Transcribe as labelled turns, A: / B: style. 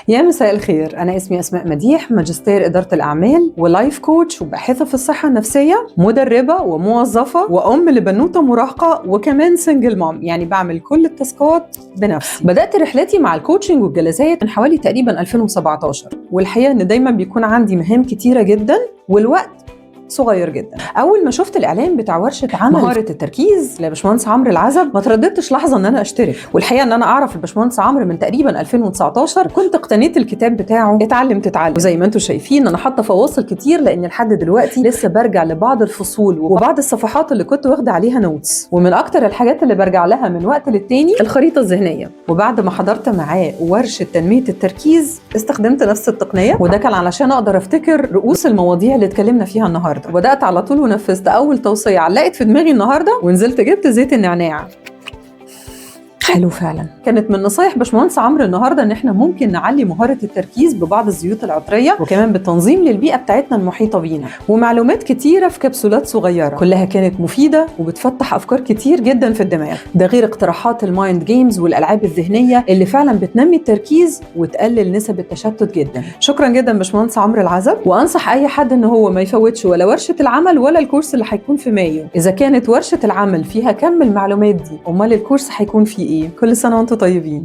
A: يا مساء الخير، أنا اسمي أسماء مديح، ماجستير إدارة الأعمال و life coach وباحثة في الصحة النفسية، مدربة وموظفة وأم لبنوتة مراهقة وكمان single mom، يعني بعمل كل ال task ات بنفسي. بدأت رحلتي مع ال coaching والجلسات من حوالي تقريبا 2017، والحقيقة إن دايما بيكون عندي مهام كتيرة جدا والوقت صغير جدا. اول ما شفت الاعلان بتاع ورشه عمل مهارة التركيز لباشمهندس عمرو العزب ما ترددتش لحظة ان انا اشترك. والحقيقة ان انا اعرف الباشمهندس عمرو من تقريبا 2019، كنت اقتنيت الكتاب بتاعه اتعلم تتعلم. وزي ما انتم شايفين انا حاطه فواصل كتير لان لحد دلوقتي لسه برجع لبعض الفصول وبعض الصفحات اللي كنت واخده عليها notes. ومن اكتر الحاجات اللي برجع لها من وقت للتاني الخريطة الذهنيه. وبعد ما حضرت معاه ورشه تنمية التركيز استخدمت نفس التقنيه، وده كان علشان اقدر افتكر رؤوس المواضيع اللي اتكلمنا فيها النهارده. وبدات على طول ونفذت اول توصية علقت في دماغي النهارده، ونزلت جبت زيت النعناع. حلو فعلا. كانت من نصايح باشمهندس عمرو النهارده ان احنا ممكن نعلي مهارة التركيز ببعض الزيوت العطريه، وكمان بالتنظيم للبيئة بتاعتنا المحيطة بينا، ومعلومات كتيرة في كبسولات صغيرة كلها كانت مفيدة وبتفتح افكار كتير جدا في الدماغ. ده غير اقتراحات ال mind games والالعاب الذهنية اللي فعلا بتنمي التركيز وتقلل نسب التشتت جدا. شكرا جدا باشمهندس عمرو العزب، وانصح اي حد ان هو ما يفوتش ولا ورشه العمل ولا الكورس اللي هيكون في مايو. اذا كانت ورشه العمل فيها كم المعلومات دي، امال الكورس هيكون فيه ايه؟ كل سنة وانتم طيبين.